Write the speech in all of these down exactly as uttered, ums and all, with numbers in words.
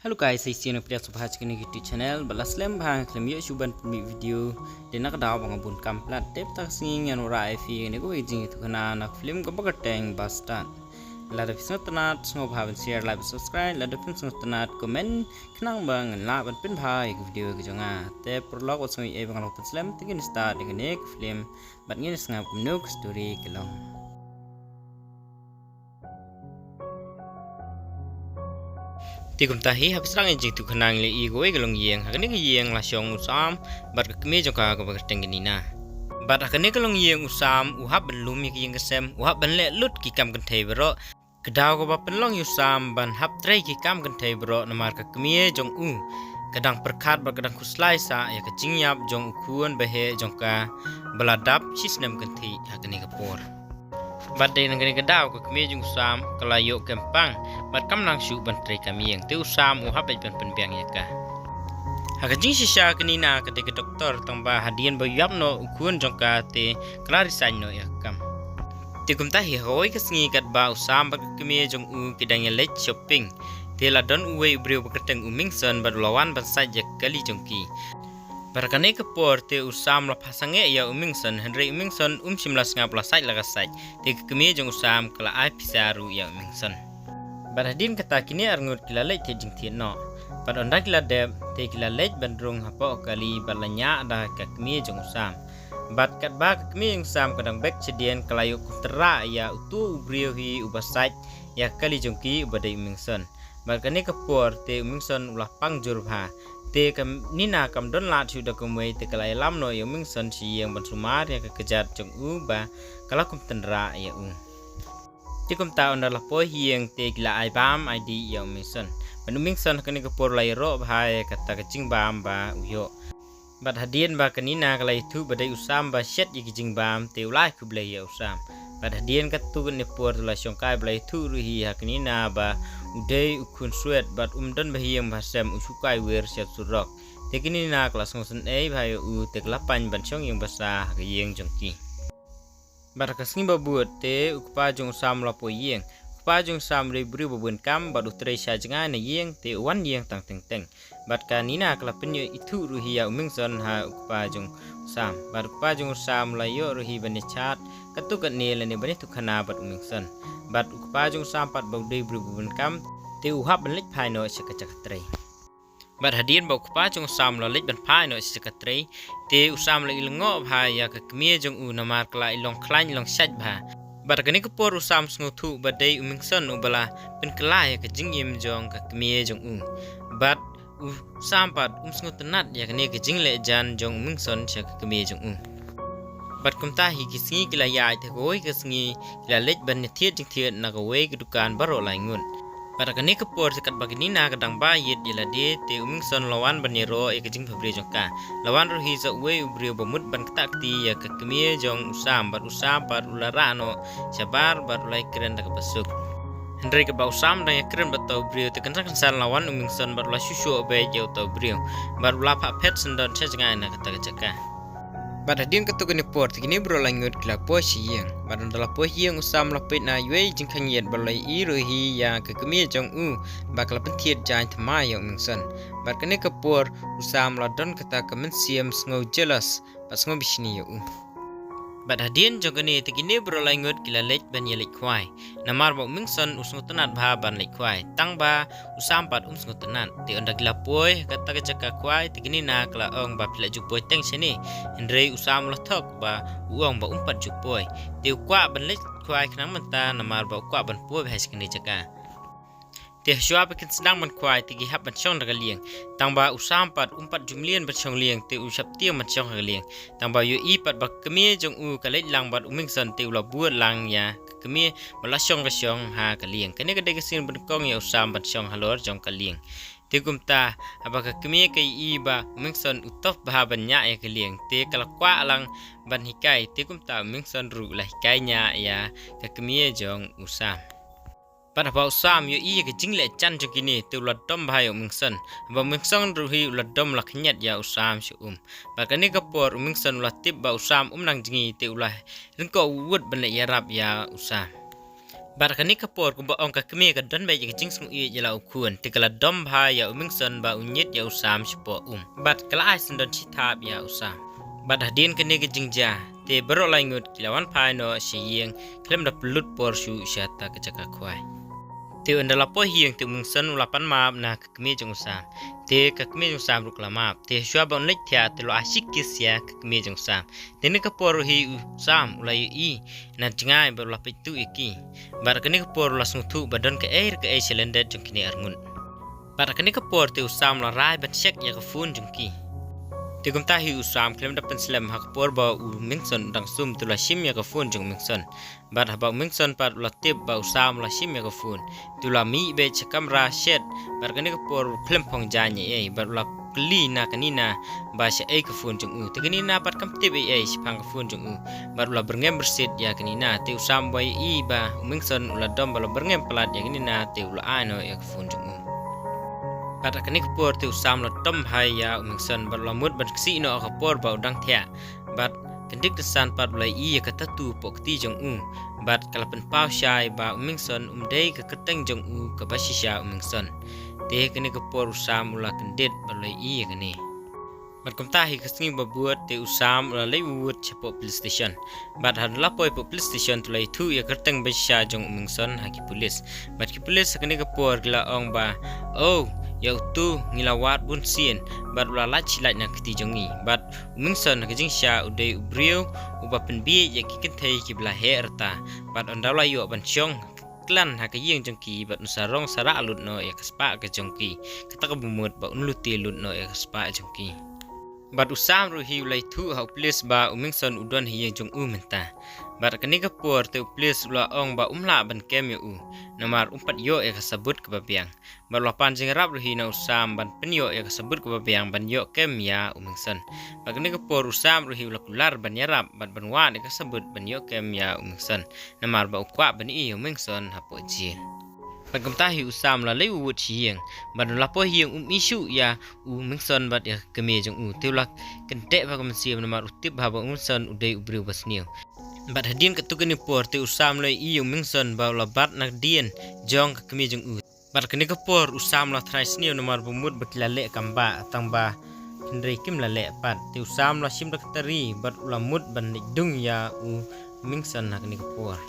Hello guys, sa shisien nga pdiang sngewbha sha kane ka YouTube channel. Bad la slem bha nga khlem ïoh shuh ban pynmih video, dei na ka daw ba nga bun kam palat. Te mynta ka sngi ngan wanrah ïa phi kane kawei ka jingïathuhkhana na ka film kaba kyrteng Bastard. Lada phi sngewtynnat, sngewbha ban share, like bad subscribe. Lada phim sngewtynnat, comment khnang ba ngan lah ban pynbha ïa ka video ka jong nga. Te paralok, wat sngew ei ei ba ngan long pynslem, te ngin start ïa kane ka film bad ngin sngap kumno ka story ka long. Te kumta hi, haba sdang ïa ka jingïathuhkhana ngi la ïohi kawei ka longïing. Ha kane ka ïing la shong u Sam bad ka kmie jong ka kaba kyrteng ka Nina. Bad ha kane ka longïing u Sam u hap ban lum ïa ka ïing ka sem, u hap ban leh lut ki kam kynthei baroh. Ka daw kaba pynlong ïa u Sam ban hap trei ki kam kynthei baroh namar ka kmie jong u ka dang pyrkhat bad ka dang khuslai sah ïa ka jingïap jong u khun baheh jong ka ba la dap shisnem kynthih ha kane ka por. Bad dei na kane ka daw ka kmie jong u Sam ka la ïoh kyrpang bad kam nang shuh ban trei kam ïing, te u Sam u hap beit ban pynbiang ïa ka. Ha ka jingshisha ka Nina ka dei ka doktor, tangba hadien ba u ïap noh u khun jong ka te ka la resign noh ïa ka kam. Te kumta hi, ha kawei ka sngi katba u Sam bad ka kmie jong u ki dang ïaleit shopping, te la don uwei u briew ba kyrteng u Mingson bad u la wan ban sait ïa ka kali jong ki. Bad ha kane ka por te u Sam la phah sangeh ïa u Mingson, hynrei u Mingson um shym la sngap, la sait la ka sait. Te ka kmie jong u Sam ka la ai pisa ruh ïa u Mingson. Bad hadien kata kine arngut ki la leit thied jingthied noh. Bad ynda ki la dep te ki la leit ban rung hapoh ka kali bad la ñiah da ka kmie jong u Sam. Bad katba ka kmie jong u Sam ka dang bek shadien ka la ïoh kumtynrah ïa uto u briew hi uba sait ïa ka kali jong ki uba dei u Mingson. Bad kane ka por te u Mingson u la pang jur bha. Te ka Nina kam don lad shuh da kumwei, te ka la ïalam noh ïa u Mingson sha ïing ban sumar ïa ka kjat jong u ba ka la kumtynrah ïa u. Te kumta ynda la poi ha ïing te ki la ai bam ai dih ïa u Mingson. Bad u Mingson ha kane ka por u la ïaroh bha ïa kata ka jingbam ba u ïoh. Bad hadien ba ka Nina ka la ïathuh ba dei u Sam ba shet ïa ki jingbam te u la ai khublei ïa u Sam. Bad hadien katto katne por te u la shongkai bad la ïathuh ruh hi ha ka Nina ba u dei u khun swet bad um don ba ha ïing ba ha sem, u shu kai wir sha surok. Te ka Nina ka la sngewsynei bha ïa u, te ka la paiñ ban shong ïing basa ha ka ïing jong ki. Bad ha ka sngi ba bud te u kpa jong u Sam u la poi ïing. U kpa jong u Sam u dei u briew ba bun kam bad u trei sha jngai na ïing, te u wan ïing tang teng teng. Bad ka Nina ka la pynïoh ithuh ruh hi ïa u Mingson ha u kpa jong u Sam. Bad u kpa jong u Sam u la ïoh ruh hi ban ïa chat katto katne lane ban ïathuhkhana bad u Mingson. Bad u kpa jong u Sam pat ba u dei u briew ba bun kam, te u hap ban leit phai noh sha ka jaka trei. Bad hadien ba u kpa jong u Sam u la leit ban phai noh sha ka jaka trei, te u Sam u la i lyngngoh bha ïa ka kmie jong u namar ka la i long khlaiñ long shait bha. Bad ha kane ka por u Sam u sngewthuh ba dei u Mingson uba la pynkylla ïa ka jingim jong ka kmie jong u. Bad u Sam pat um sngewtynnat ïa kane ka jingleh jan jong u Mingson sha ka kmie jong u. Bad kumta hi ki sngi ki la ïaid, ha kawei ka sngi ki la leit ban ïathied jingthied na kawei ka dukan baroh lai ngut. Bad ha kane ka por te katba ka Nina ka dang bam ïit ïa lade, te u Mingson u la wan ban ïaroh ïa ka jingphabriew jong ka. La wan ruh hi sa uwei u briew ba mut ban ktah kti ïa ka kmie jong u Sam, bad u Sam pat u la rah noh shabar bad u la ïakren da kaba suk. Hynrei katba u Sam u dang ïakren bad uta u briew, te kynsan kynsan la wan u Mingson bad u la shu shoh beit ïa uta u briew. Bad u la phah phet syndon sha jngai na kata ka jaka. Bad hadien katto katne por te kine baroh lai ngut ki la poi sha ïing. Bad ynda la poi sha ïing u Sam u la peit na iwei i jingkhang ïit bad u la ïohi ruh hi ïa ka kmie jong u ba ka la pynthied jaiñ thymmai ïa u Mingson. Bad kane ka por u Sam u la don kata ka mynsiem sngew jealous bad sngew bishni ïa u. Bad hadien jong kane te kine baroh lai ngut ki la leit ban ïaleit khwai. Namar ba u Mingson u sngewtynnat bha ban leit khwai, tangba u Sam pat um sngewtynnat. Te ynda ki la poi ha kata ka jaka khwai, te ka Nina ka la ong ba phi la ju poi teng shane. Hynrei u Sam u la thok ba u ong ba um pat ju poi. Te u kwah ban leit khwai khnang mynta namar ba u kwah ban poi bha sha kane ka jaka. Te shuwa ba kin sdang ban khwai te ki hap ban shong da ka lieng. Tangba u Sam pat um pat ju mlien ban shong lieng, te u sheptieng ban shong ha ka lieng. Tangba u ïohi pat ba ka kmie jong u ka leit lang bad u Mingson, te u la bud lang ïa ka kmie bad la shong ka shong ha ka lieng. Kane ka dei ka sien ba nyngkong ïa u Sam ban shong halor jong ka lieng. Te kumta haba ka kmie ka ïohi ba u Mingson u tough bha ban ñiah ïa ka lieng, te ka la kwah lang ban hikai. Te kumta u Mingson ruh u la hikai ñiah ïa ka kmie jong u Sam. Bad haba u Sam u ïohi ïa ka jingleh jan jong kine, te u la dom bha ïa u Mingson. Haba u Mingson ruh hi u la dom, la khynñiat ïa u Sam sha um. Bad kane ka por u Mingson u la tip ba u Sam um nang jngi, te u la lyngkot wut ban leit ïarap ïa u Sam. Bad kane ka por kumba ong ka kmie ka don beit ïa ka jingsngewieit ïa la u khun, te ka la dom bha ïa u Mingson ba u ñiet ïa u Sam shapoh um. Bad ka la ai syndon shi thap ïa u Sam. Bad hadien kane ka jingjia, te baroh lai ngut ki la wan phai noh sha ïing, khlem da pynlut por shuh sha kata ka jaka khwai. Te ynda la poi ha ïing te u Mingson u la pan map na ka kmie jong u Sam. Te ka kmie jong u Sam ruh ka la map. Te shuwa ba un leit thiah te la ai shi kiss ïa ka kmie jong u Sam. Te kane ka por hi u Sam u la ïohi na jngai bad u la peit tuh ïa ki. Bad kane ka por u la sngewthuh ba don kaei re kaei sha lyndet jong kine arngut. Bad kane ka por te u Sam u la rai ban check ïa ka phone jong ki. Te kumta hi u Sam khlem da pynslem ha ka por ba u Mingson u dang sum te u la shim ïa ka phone jong u Mingson. Bad haba u Mingson pat u la tip ba u Sam u la shim ïa ka phone, te u la mih beit sha kamra shet. Bad kane ka por u khlem phong jaiñ ei ei, bad u la kylli na ka Nina ba shaei ka phone jong u. Te ka Nina pat kam tip ei ei shaphang ka phone jong u. Bad u la byrngem byrsit ïa ka Nina, te u Sam ba ïohi ba u Mingson u la dom bad u la byrngem palat ïa ka Nina, te u la ai noh ïa ka phone jong u. Bad kane ka por te u Sam u la dom bha ïa u Mingson bad u la mut ban ksih noh ha ka por ba u dang thiah. Bad ka Dikdasan pat u la ïohi ïa ka tattoo hapoh kti jong u. Bad ka la pynpaw shai ba u Mingson um dei ka kyrteng jong u kaba shisha u Mingson. Te kane ka por u Sam u la kyndit bad u la ïohi ïa kane. Bad kumta hi ka sngi ba bud te u Sam u la leit wut shapoh police station. Bad haba u la poi hapoh police station te u la ïathuh ïa ka kyrteng ba shisha jong u Mingson ha ki police. Bad ki police ha kane ka por ki la ong ba, "Oh, ïa utu ngi la wad bun sien, bad u la lait shi lait na ka kti jong ngi. Bad u Mingson ha ka jingshisha u dei u briew uba pynbieit ïa ki kynthei kiba la heh rta. Bad ynda u la ïoh ban shong klan ha ka ïing jong ki bad un sa rong sa rah lut noh ïa ka spah ka jong ki. Kata kaba mut ba un lute lut noh ïa ka spah jong ki." Bad u Sam ruh hi u la ïathuh ha u police ba u Mingson u don ha ïing jong u mynta. Bad kane ka por te u police u la ong ba um lah ban kem ïa u, namar um pat ïoh ïa ka sabut kaba biang. Bad u la pan jingïarap ruh hi na u Sam ban pynïoh ïa ka sabut kaba biang ban ïoh kem ïa u Mingson. Bad kane ka por u Sam ruh hi u la kular ban ïarap bad ban wad ïa ka sabut ban ïoh kem ïa u Mingson, namar ba u kwah ban ïohi ïa u Mingson hapoh jel. Bad kumta hi u Sam u la leit wut sha ïing. Bad ynda u la poi ha ïing um ïohi shuh ïa u Mingson bad ïa ka kmie jong u. Te u la kyndit bha ka mynsiem namar u tip bha ba u Mingson u dei u briew ba sniew. Bad hadien katto katne por te u Sam u la ïohi ïa u Mingson ba u la bat na ka dien jong ka kmie jong u. Bad kane ka por u Sam u la tharai sniew namar ba mut ba ki la leh kam bah, tang ba hynrei kim la leh pat. Te u Sam u la shim da ka tari bad u la mut ban leit dung ïa u Mingson ha kane ka por.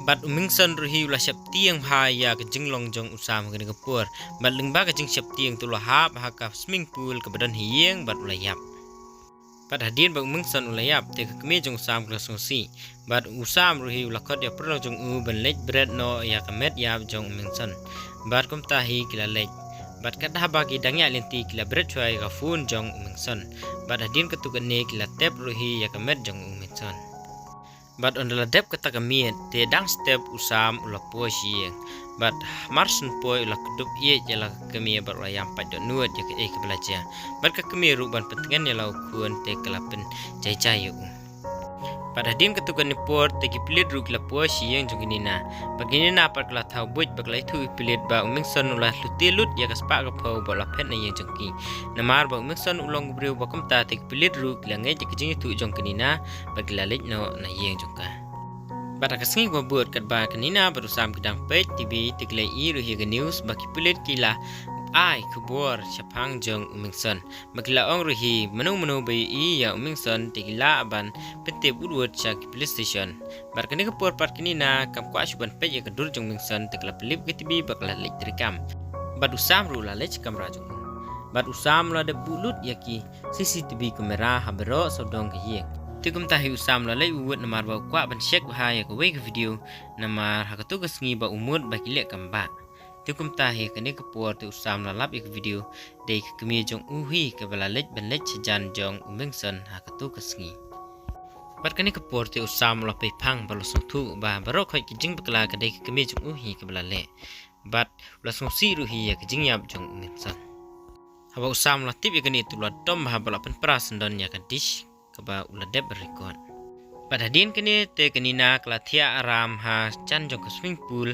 Bad u Mingson ruh hi u la sheptieng bha ïa ka jinglong jong u Sam ha kane ka por. Bad lyngba ka jingsheptieng te u la hap ha ka swimming pool kaba don ha ïing bad u la ïap. Bad hadien ba u Mingson u la ïap te ka kmie jong u Sam ka la sngewsih. Bad u Sam ruh hi u la khot ïa u paralok jong u ban leit bret noh ïa ka met ïap jong u Mingson. Bad kumta hi ki la leit. Bad katba ki dang ïaid lynti ki la bret shuwa ïa ka phone jong u Mingson. Bad hadien katto katne ki la tep ruh hi ïa ka met jong u Mingson. Bad ynda la dep kata ka miet te dang step u Sam u la poi sha ïing. Bad mar shen poi u la kdup ïeit ïa la ka kmie bad u la ïam pait dohnud ïa kaei kaba la jia. Bad ka kmie ruh ban pyntngen ïa la u khun te ka la pynjaijai ïa u. Bad hadien katto katne por te ki pulit ruh ki la poi sha ïing jong ki Nina. Bad ki Nina pat ka la thaw buit bad ka la ïathuh ïa ki pulit ba u Mingson u la lute lut ïa ka spah ka phew bad u la phet na ïing jong ki. Namar ba u Mingson u long u briew ba kumta te ki pulit ruh ki la ngeit ïa ka jingïathuh jong ki Nina bad ki la leit noh na ïing jong ka. Bad ha ka sngi ba bud katba ka Nina bad u Sam ki dang peit TV te ki la ïohi ruh ïa ka news ba ki pulit ki la ai khubor shaphang jong u Mingson. Bad ki la ong ruh hi mano mano ba ïohi ïa u Mingson te ki lah ban pyntip wut wut sha ki police station. Bad kane ka por pat ka Nina kam kwah shuh ban peit ïa ka dur jong u Mingson te ka la pynlip ka TV bad ka la leit treikam. Bad u Sam ruh u la leit sha kamra jong u. Bad u Sam u la dep buh lut ïa ki CCTV camera ha baroh sawdong ka ïing. Te kumta hi u Sam u la leit wut namar ba u kwah ban check bha ïa kawei ka video namar ha kato ka sngi ba u mut ba ki leh kam bah. Te kumta hi kane ka por te u Sam u la lap ïa ka video dei ka kmie jong u hi kaba la leit ban leit shajan jong u Mingson ha kato ka sngi. Bad kane ka por te u Sam u la pei phang bad u la sngewthuh ba baroh khoit ka jingbakla ka dei ka kmie jong u hi kaba la leh. Bad u la sngewsih ruh hi ïa ka jingïap jong u Mingson. Haba u Sam u la tip ïa kane te u la dom bha bad u la pynpra syndon ïa ka dish kaba u la dep record. Bad hadien kane te ka Nina ka la thiah aram ha jan jong ka swimming pool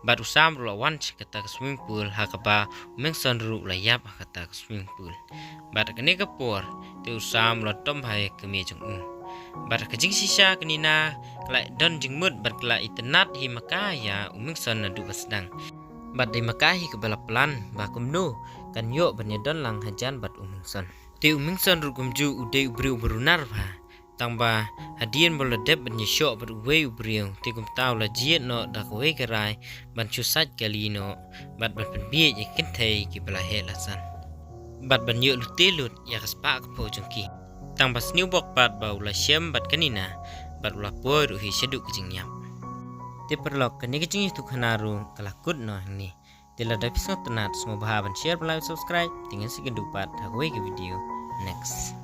bad u Sam ruh u la wan sha kata ka swimming pool ha kaba u Mingson ruh u la ïap ha kata ka swimming pool. Bad kane ka por te u Sam u la dom bha ïa ka kmie jong u. Bad ka jingshisha ka Nina ka la don jingmut bad ka la itynnad hi maka ïa u Mingson naduh ba sdang. Bad dei maka hi kaba la plan ba kumno kan ïoh ban ïadon lang hajan bad u Mingson. Te u Mingson ruh kumjuh u dei u briew uba runar bha. Tang ba hadien ba u la dep ban ïashoh bad uwei u briew, te kumta u la jied noh da kawei ka rai ban shu sait kali noh bad ban pynbieit ïa ki kynthei kiba la heh la san, bad ban ïoh lute lut ïa ka spah ka phew jong ki. Tang ba sniew bok pat ba u la shem bad ka Nina bad u la poi ruh hi shaduh ka jingïap. Te paralok, kane ka jingïathuhkhana ruh ka la kut noh hangne. Te lada phi sngewtynnad, sngewbha ban share, ban like, subscribe. Te ngin sa ïakynduh pat ha kawei ka video next.